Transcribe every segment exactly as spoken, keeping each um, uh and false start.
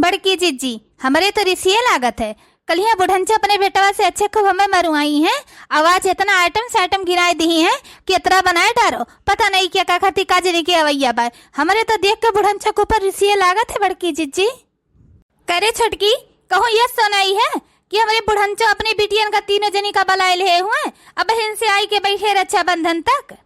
बड़की जिज्जी, हमरे तो रिसिये लागत है। कलिया बुढ़ंचो अपने बेटवा से अच्छे खूब हमें मरुआई हैं। आवाज इतना आइटम साइटम गिराए दिही हैं कि इतना बनाए डारो। पता नहीं क्या का खातिर का जनी के अवैया बा। हमरे तो देख के बुढ़ंचो के ऊपर रिसिये लागत है बड़की जिज्जी। करे छोटकी, कहूँ यस तो नाई है कि हमरे बुढ़ंचो अपने बिटियन का तीनों जनी का बलाए ले हुए, अब हिन से आई के बैठे रक्षाबंधन तक।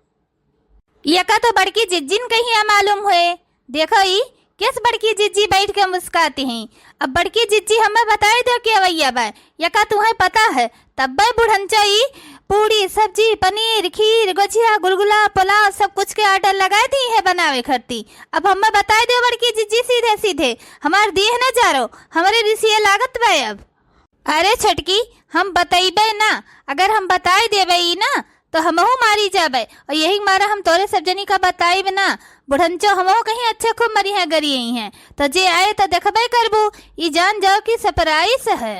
यका तो बड़की जिज्जिन कहिया मालूम हुए। देखो ई, किस बड़की जिज्जी बैठ के मुस्काती हैं। अब बड़की जिज्जी हमें बताई दो कि अवैया बा, यका तुम्हें पता है, तब्बे बुढ़ंचो ई पूड़ी, सब्जी, पनीर, खीर, गोझिया, गुलगुला, पुलाव सब कुछ के ऑर्डर लगाए दी है बनावे खरती। अब हमें बताई दो बड़की जिज्जी सीधे सीधे, हमार देह न जारो, हमरे रिसिये लागत बा अब। अरे छोटकी, हम बतइबे ना, अगर हम बताई देबे ई ना, तो हमहू मारी जाबे। और यही मारा हम तोरे सब जनी का बताइब ना। बुढ़ंचो हमहू कहीं अच्छे खूब मरी हैं, गरी आई हैं। तो जे आए तो देखबे करबू, ई जान जाओ कि सरप्राइज है।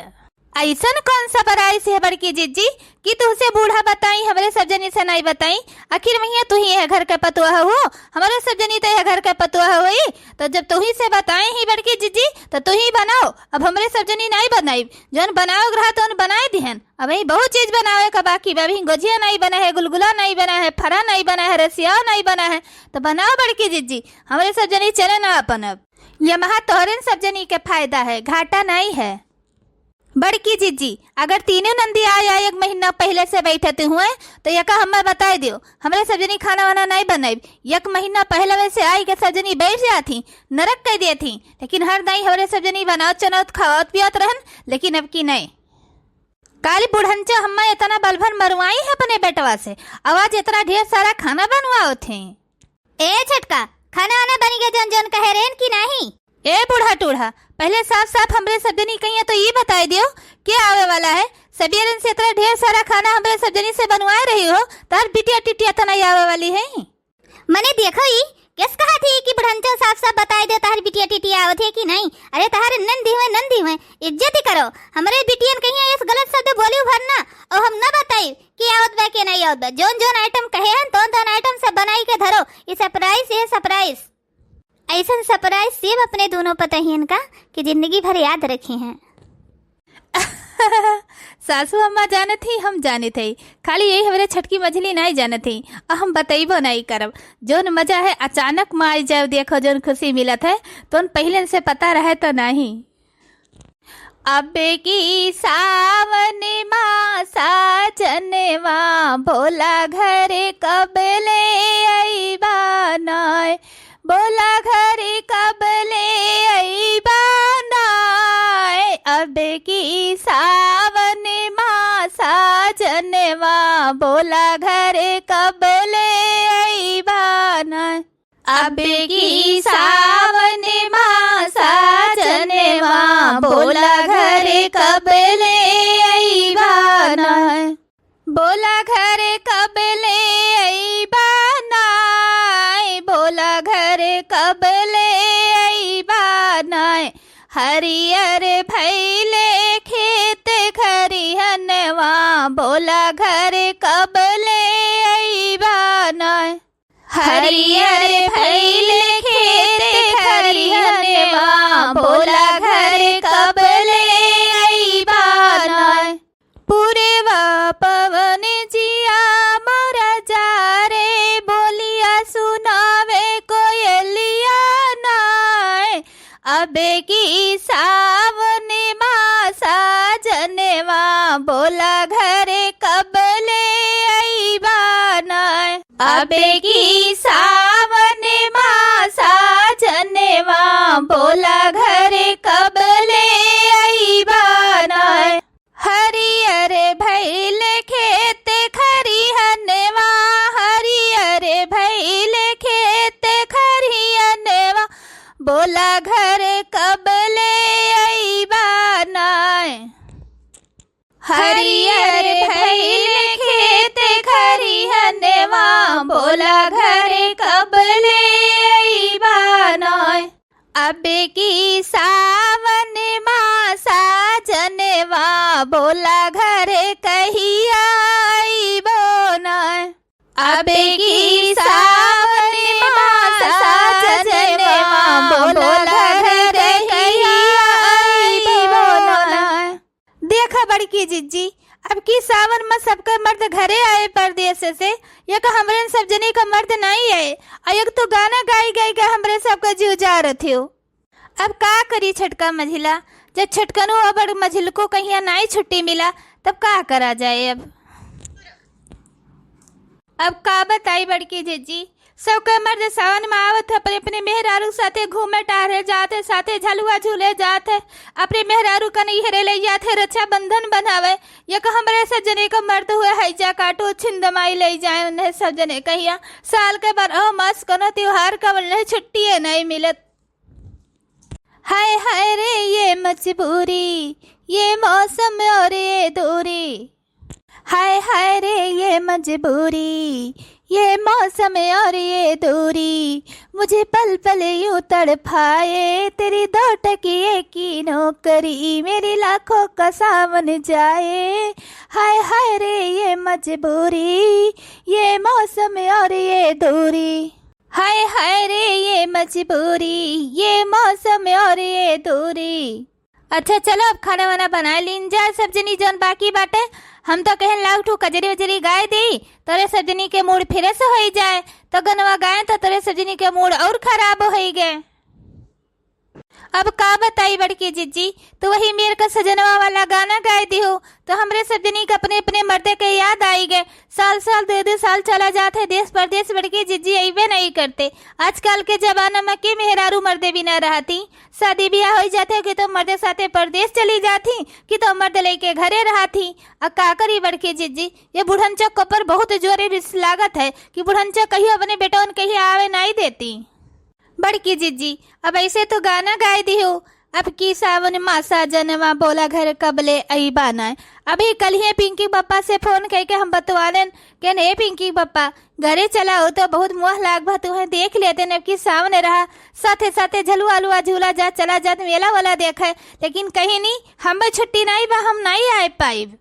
ऐसन कौन सरप्राइज है बड़की जिज्जी कि तुहसे बूढ़ा बताई, हमरे सब जनी से नाई बताई? आखिर मैया तू ही है घर के पतोह हो, हमरे सब जनी तो है घर के पतोह होई। तो जब तू ही से बताए ही बड़की जिज्जी, तो तू ही बनाओ। अब हमरे सब जनी नाई बनाई, जौन बनाओ रहा तो उन बनाए दिहन। अब यही बहुत चीज बनावे का बाकी बा। अभी गोझिया नाई बना है, गुलगुला नाई बना है, फरा नाई बना है, रसियाव नाई बना है। तो बनाओ बड़की जिज्जी, हमरे सब जनी चले ना अपन। अब ये महा तोहरे सब जनी के फायदा है, घाटा नाई है। बड़की जिज्जी, अगर तीनों नंदी आ जाए एक महीना पहले से बैठते हुए, तो यका हमें बताए दियो, हमरे सब जनी खाना वाना नाई बनाई। एक महीना पहले से आई के सब जनी बैठ जाती, नरक कह देती, लेकिन हर दाई हमरे सब जनी बनावत चनावत खावत पियत रहन, लेकिन अब की नहीं। काली बुढ़ंचो हम्मा इतना बलभन मरवाई है अपने बेटवा से, आवाज इतना ढेर सारा खाना बनवावत हैं। ए छोटका, खाना वाना बनी गए जौन जौन कहे रेन की नहीं? ए बूढ़ा टूढ़ा, पहले साफ साफ हमरे सब जनी कहिया तो ये बताई दियो, के आवे वाला है? सबियरन से इतना ढेर सारा खाना हमरे सब जनी से बनवाए रही हो, तार बिटिया टिटिया तो नहीं आवे वाली है। मने देखो ई, किस कहा थी कि बुढ़ंचो साफ साफ बताई दे तार बिटिया टिटिया आवत है कि नहीं? अरे तार नंदी हुए, नंदी हुए, इज्जत ही करो। हमरे बिटियन कहिया इस गलत शब्द बोली भर ना, और हम ना बताई कि आवत बा कि नहीं आवत बा। जौन जौन आइटम कहे हैं, तौन तौन आइटम सब बनाई के धरो। ये सरप्राइज, ये सरप्राइज। ऐसन सरप्राइज सेब अपने दोनों पतहियन का कि जिंदगी भर याद रखी हैं। सासू अम्मा जानत ही, हम जानत ही, खाली यही हमरे छोटकी मझली नाई जानत ही, और हम बतैबो नाई करब। जौन मजा है अचानक में आई जाए, देखो जौन खुशी मिलत है, तौन पहले से पता रहे तो नहीं। अब की सावन मा साजनवा, बोला घर कब ले अइबा नाय, बोला घर कब ले अइबा नाय। अब की सावन मा साजनवा, बोला घर कब ले अइबा नाय। अब की सावन मा साजनवा, बोला घर कब ले अइबा नाय। बोला घर कब ले अइबा नाय, बोला घर कब ले अइबा नाय। हरियर भइले खेत खरिहनवा, बोला घर कब ले अइबा नाय। हरियर भइल खेत खरिहनवा, बोला घर कब ले अइबा नाय। पुरवा पवन जिया मोरा जा रे, बोलिया सुनावे कोयलिया नाय। अब की सावन मा साजनवा, बोला घर कब ले अइबा नाय। अब की सावन मा साजनवा, बोला घर कब ले अइबा नाय। हरियर भइल खेत खरिहनवा, हरियर भइल खेत खरिहनवा, बोला घर कब ले अइबा नाय। हरियर भइल खेत खरिहनवा, बोला घर कब ले अइबा नाय। अब की सावन मा साजनवा, बोला घर कहिया अइबो नाय। अब की सावन मा साजनवा, बोला घर कहिया बड़की जिज्जी, अब की सावन मा सबके मर्द घरे आए परदेस से, एक हमरे सब जनी का मर्द नाई आए, अउ एक तो गाना गाई गाई के हमरे सबका जीव जारत हो। अब का करी छोटका मझिला, जब छोटकनो अउ बड़ मझिलको कहिया नाई छुट्टी मिला, तब का करा जाए अब? अब का बताई बड़की जिज्जी, सबके मर्द सावन मा आवत है, अपने अपने मेहरारू साथे घूमे टहरे जात है, साथे झलुआ झूले जात है, अपने मेहरारू का नैहरे ले जात है, रक्षाबंधन बनावे। एक हमरे सब जने का मर्द हुए हैजा काटो छिंदमाई ले जाए उन्हें सब जने कहिया। साल के बारह मास कोनो त्योहार का उन्हें छुट्टिए नहीं मिलत। हाय हाय रे ये मजबूरी, ये मौसम और ये दूरी। हाय हाय रे ये मजबूरी, ये मौसम और ये दूरी, मुझे पल पल यूं तड़पाए। तेरी दो टकिए की नौकरी, मेरी लाखों का सावन जाए। हाय हाय रे ये मजबूरी, ये मौसम और ये दूरी। हाय हाय रे ये मजबूरी, ये मौसम और ये दूरी। अच्छा चलो, अब खाना वाना बनाए लीन जाए सब जनी जौन बाकी बाटे। हम तो कहन लाग ठू कजरी वजरी गाए दी, तोरे सब जनी के मूड फिरे से होई जाए। तो गनवा गाए तो तोरे सब जनी के मूड और खराब होई गए। अब का बताई बड़की जिज्जी, तो वही मेर का सजनवा वाला गाना गाए दिहो, तो हमरे सब जनी के अपने अपने मर्दे के याद आई गए। साल साल दो दो साल चला जात है देश परदेश, बड़की जिज्जी अइबे नहीं करते। आजकल के जमाना में के मेहरारू मर्दे बिना रहती, शादी ब्याह हो जाते कि तो मर्दे साथे परदेश चली जाती, कि तो मर्द लेके घरे रहती। आ का करी बड़की जिज्जी, ये बुढ़न चौक पर बहुत जोरे रिस लागत है कि बुढ़न चौक कहियो अपने बेटवन कहियो आवे नहीं देती। बड़की जिज्जी, अब ऐसे तो गाना गाए दिहो, अब की सावन मासा जनवा बोला घर कबले अइबा नाय। अभी कल ही पिंकी पप्पा से फोन करके हम बतवालेन, कहन, "ए पिंकी पप्पा, घरे चला हो तो बहुत मोह लाग बा तुहें देख लेते न, अब की सावन रहा, साथे साथे झलुआ अलुआ झूला जा, चला जात मेला वाला देखे, लेकिन कहीं नहीं, हमें छुट्टी नहीं बा, हम नहीं आए पाइब।"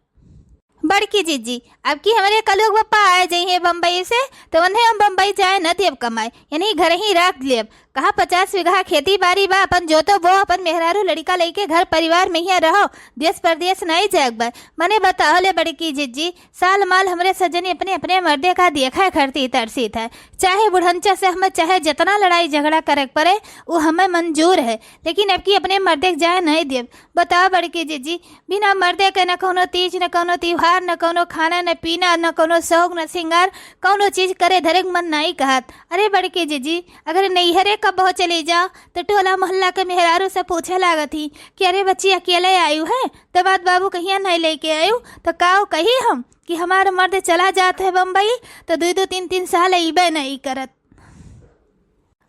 बड़की जिज्जी, अब की हमरे कलुग पप्पा आए जइहे बम्बई से, तो उन्हें हम बम्बई जाए न देब कमाए, यानी घर ही रख लेब। कहा पचास बीघा खेती बारी बा, अपन जोतो बो, अपन मेहरारू लड़िका लइके घर परिवार में ही रहो, देश परदेश नहीं जाएक बा। मने बताओ ले बड़की जिज्जी, साल माल हमरे सजनी अपने अपने मर्दे का देखा करती तरसीत है। चाहे बुढ़ंचा से हमें चाहे जितना लड़ाई झगड़ा करे के पड़े, वो हमें मंजूर है, लेकिन अब की अपने मर्दे के जाए नहीं देब। बताओ बड़की जिज्जी, बिना मर्दे के न कौनो तीज, न कौनो त्योहार, न कौनो खाना, न पीना, न कौनो शौक, न सिंगार, कौनो चीज करे धरे के मन नाई कहत। अरे बड़की जिज्जी, अगर नैहरे कबहुँ चली जाओ, तो टोला मोहल्ला के मेहरारू से पूछे लागत ही कि "अरे बच्ची, अकेले आयु है, तो बात बाबू कहिया नहीं लेके आयु?" तो काऊ कही हम कि "हमार मर्द चला जात है बम्बई, तो दो दो तीन तीन साल अइबे नहीं करत।"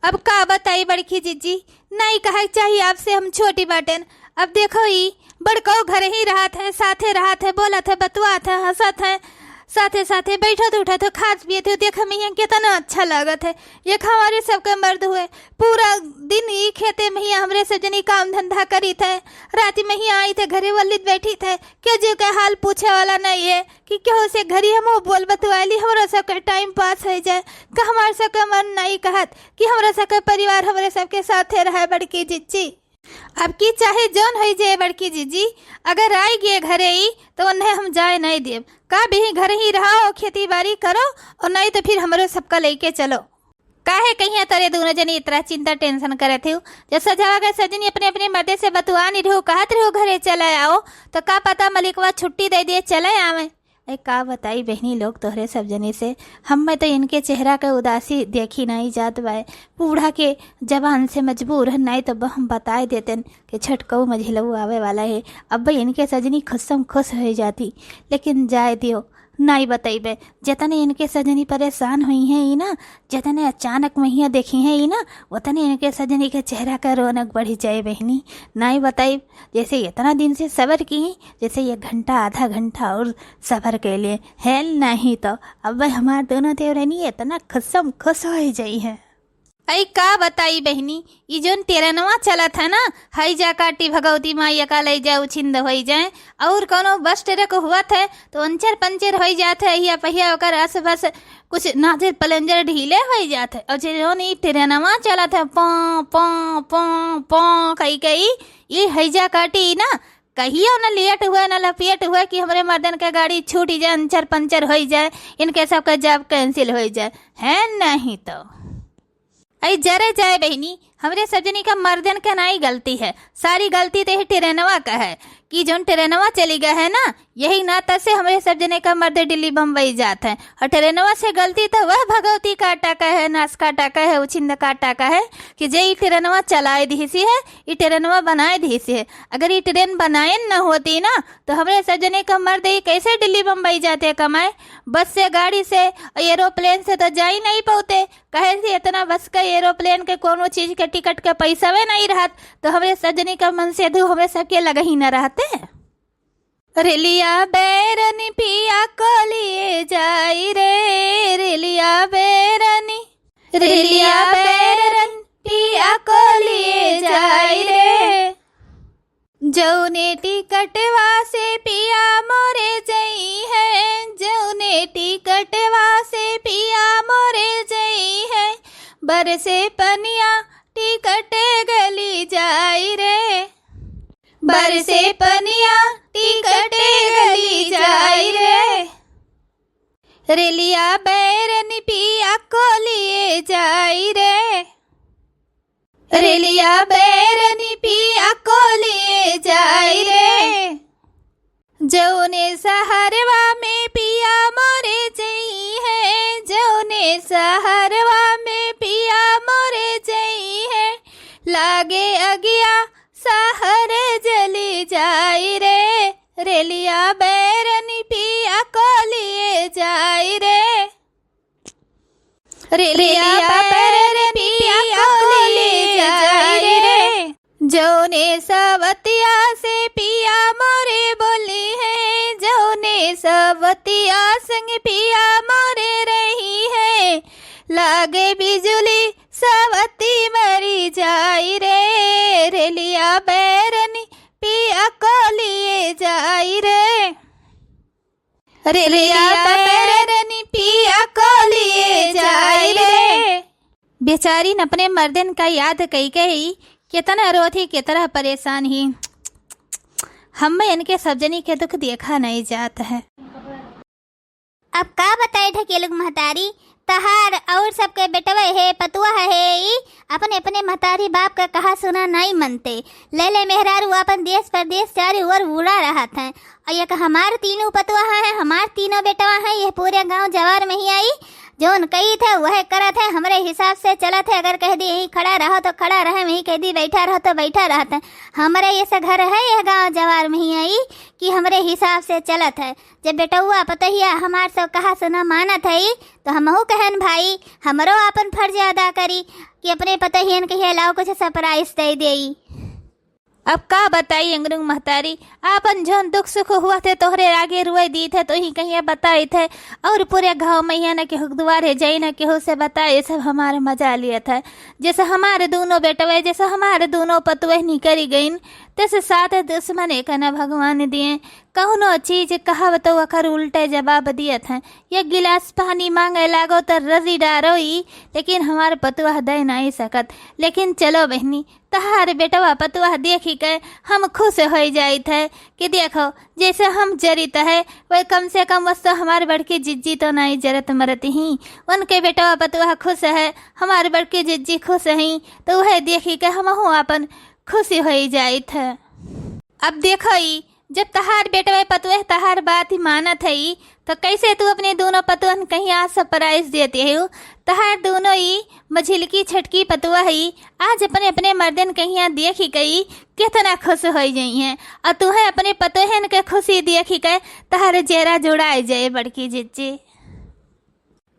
अब का बताई बड़की जिज्जी, नाई कहे के चाही आपसे, हम छोटी बाटेन। अब देखो ई बड़कऊ घर ही रहत है, साथे रहत है, बोलत है, बतुआत है, हंसत है, साथे साथे बैठत उठत है, खात पियत है, देखे में यहाँ कितना अच्छा लागत है। ये हमारे सबके मर्द हुए, पूरा दिन ई खेते में ही हमरे सब जनी काम धंधा करीत है, रात में ही आइत है, घरे वल्लित बैठीत है, क्यों जी के हाल पूछे वाला नहीं है। कि केहू से घरी हमहू बोल बतुआली, हमरा सबके टाइम पास होइ जाए। का हमार सबके मन नाई कहत कि हमरा सबके परिवार हमरे सबके साथे रहे बड़की जिज्जी? अब की चाहे जौन होइ जाए बड़की जिज्जी, अगर आई गए घरे ई, तो उन्हें हम जाए नहीं देब। का बिही घर ही रहो, खेती बारी करो, और नहीं तो फिर हमरो सबका लेके चलो। काहे कहिया तोरे दोनों जनी इतना चिंता टेंशन करत हो? जब सजवा के सजनी अपने अपने मर्दे से बतुआ नहीं रहो, कहत रहो घरे चला आओ, तो का पता मलिकवा छुट्टी दे दिए चले आवे। ए, का बताई बहनी लोग तोहरे सब जने से, हमें तो इनके चेहरा के उदासी देखी नहीं जात बाए। बूढ़ा के जबान से मजबूर है, नहीं तो ब-, हम बताए देतेन कि छटकऊ मझिलऊ आवे वाला है। अब इनके सजनी खुशम खुश हो जाती, लेकिन जाए दियो, नहीं बतइबे। जतने इनके सजनी परेशान हुई हैं ई ना, जतने अचानक महिया देखी हैं ई ना, उतने इनके सजनी के चेहरा का रौनक बढ़ी जाए बहनी। नहीं बतइब, जैसे इतना दिन से सबर की, जैसे एक घंटा, आधा घंटा और सबर के लिए हेल नहीं तो अब हमार दोनों देवरानी इतना खुशम खुश हो जाई है। अई का बताई बहनी, ई जोन तेरनवा चलत है ना, हई जा काटी भगवती माई का लई जा उछिंद होई जाए, और कोनो बस ट्रक हुआ थे तो अंचर पंचर होई जात है, या पहिया ओकर आस पास कुछ नाजर पलंजर ढीले होई जात है। और जे जोन ई तेरनवा चलत है, पौ, पौ, पौ, पौ, कई कई, ई हई जा काटी ना, कहियो न लेट हुए, न लपेट हुए कि हमरे मर्दन के गाड़ी छूट जाए, अंचर पंचर होइ जाए, इनके सबके job cancel होइ जाए, है नहीं तो। अई जरे जाए बहिनी, हमरे सब जनी का मर्दन के नाई गलती है, सारी गलती तो यही ट्रेनवा का है कि जौन ट्रेनवा चली गए है ना, यही नाता से हमरे सब जने का मर्द दिल्ली बम्बई जात है। और ट्रेनवा से गलती तो वह भगवती काटा का है, नास काटा का है, उछिंद काटा का है कि जे ई ट्रेनवा चलाए दिहिसी है, ई ट्रेनवा बनाए दिहिसी है। अगर ई ट्रेन बनाए न होती ना, तो हमरे सब जने का मर्द ई कैसे दिल्ली बम्बई जाते कमाए? बस से, गाड़ी से, एरोप्लेन से तो जा ही नहीं पाते। कहे से इतना बस का, एरोप्लेन के, कोनो चीज के टिकट के पैसवे नहीं रहत, तो हमरे सब जनी का मन से दू हमरे सबके लग ही न रहते। रेलिया बैरनी पिया को लिए जाई रे, रेलिया बैरनी, रेलिया बैरनी पिया को लिए जाई रे। जौने टिकटवा से पिया मोरे जइहैं, जौने टिकटवा से पिया मोरे जइहैं, बरसे पनिया टिकट गली जाई रे, बरसे पनिया टिकट गली जाई रे। रेलिया बैरनी पिया को लिए जाई रे, रेलिया बैरनी पिया को लिए जाई रे। जौने सहरवा में पिया मोरे जइहैं, जौने सहरवा में पिया मोरे जइहैं, लागे अगिया सहर जली जाई रे, रेलिया बैरनी पिया को लिए जाई रे। रेलिया बैरनी पिया को लिए जाई रे। जौने सवतिया से पिया मोरे बोलिहैं, जौने सवतिया संग पिया मोरे रहिहैं, लागे बिजुली सवती मरी जाई रे, रेलिया बैरनी पिया को लिए जाई रे। रेलिया बैरनी पिया को लिए जाई रे। बेचारी न अपने मर्दन का याद कई कई कितना रोत ही, कितना परेशान ही। हम्मे इनके सब जनी के दुख देखा नहीं जात है। अब का बताई ढकेलुक महतारी, तहार और सबके बेटवे है, पतुआ है, ई अपने अपने महतारी बाप का कहा सुना नाई मनते। ले ले मेहरारू अपन देश परदेश चारों ओर उड़ा रहत हैं। और एक हमार तीनों पतुआ है, हमार तीनों बेटवा है, यह पूरे गांव जवार में ही आई, जौन कही थे वह करत है, हमरे हिसाब से चलत है। अगर कह दी यहीं खड़ा रहो तो खड़ा रहे, वहीं कह दी बैठा रहो तो बैठा रहत है। हमरे ये से घर है यह गांव जवार में ही आई कि हमरे हिसाब से चलत है। जब बेटउआ पतोहिया हमार सब कहा सुना मानत हई, तो हमहू कहन भाई, हमरो आपन फर्ज अदा करी कि अपने पतोहियन के लाओ कुछ surprise दे देई। अब का बताई अंगरुंग महतारी, आपन जौन दुख सुख हुआ थे तोहरे आगे रुए दीत है, तोही कहिया बताइत है। और पूरे गाँव में यहाँ न केहू के दुआरे जाई, न केहू से बताए, सब हमार मजा लियत है। जैसे हमारे दोनों बेटवे, जैसे हमारे दोनों पतुए निकरी गईन, तैसे साथ दुश्मन एक न भगवान दिए। कौनो चीज कहब तो ओकर उल्टे जवाब दियत हैं। एक गिलास पानी मांगे लागो तो रजी डारो ई, लेकिन हमार पतुआ दे नहीं सकत। लेकिन चलो बहनी, तहार बेटवा पतुआ देखी के हम खुश हो जाइत है कि देखो, जैसे हम जरित है, वह कम से कम वस्तु हमार बड़की जिज्जी तो नहीं जरत मरत ही। उनके बेटवा पतुआ खुश है, हमार बड़की जिज्जी खुश ही, तो वह देखी के हमहू अपन खुशी हो जाइत है। अब देखो ई, जब तहार बेटवा पतुआ तहार बात ही मानत है ई, तो कैसे तू अपने दोनों पतुअन कहीं आज surprise देते हो? तहार दोनों ई मझिलकी छटकी पतुआ है, आज अपने अपने मर्दन कहीं देखी गई, कितना खुश हो गई हैं। और तुहें अपने पतोहन के खुशी देखी के तहार जेरा जुड़ाए जाए बड़की जिज्जी।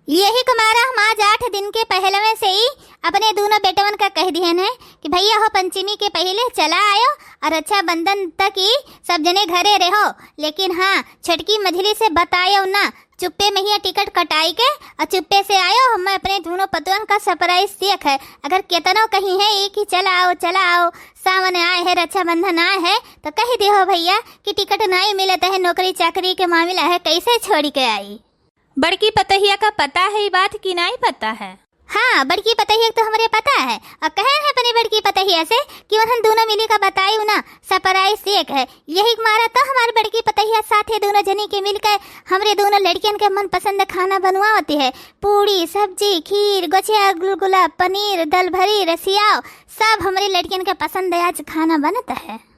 यही कुमारा हम आज आठ दिन के पहलवे से ही अपने दोनों बेटवन का कह दिहन है कि भैया हो, पंचमी के पहले चला आयो और रक्षाबंधन तक ही सब जने घरे रहो। लेकिन हाँ, छटकी मझली से बतायो ना, चुप्पे में ही टिकट कटाई के और चुप्पे से आयो। हम अपने दोनों पतवन का surprise देख है, अगर केतनो कहीं है ये कि चला आओ, चला आओ, सावन आए है, रक्षाबंधन आए है, तो कह दे हो भैया कि टिकट नहीं मिलत है, नौकरी चाकरी के मामला है, कैसे छोड़ी के आई? बड़की पतोहिया का पता है ई बात कि नाई पता है? हाँ, बड़की पतोहिया के तो हमरे पता है। और कहे हैं अपनी बड़की पतोहिया से कि उन्हन दोनों मिली का बताई ना, surprise cake है। यही के मारा तो हमार बड़की पतोहिया साथे दोनों जनी के मिलके हमरे दोनों लड़कियन के मनपसंद खाना बनवावती है। पूड़ी, सब्जी, खीर, गोछिया, गुलगुला, पनीर, दलभरी, रसियाव, सब हमरे लड़कियन के पसंद आज खाना बनत है।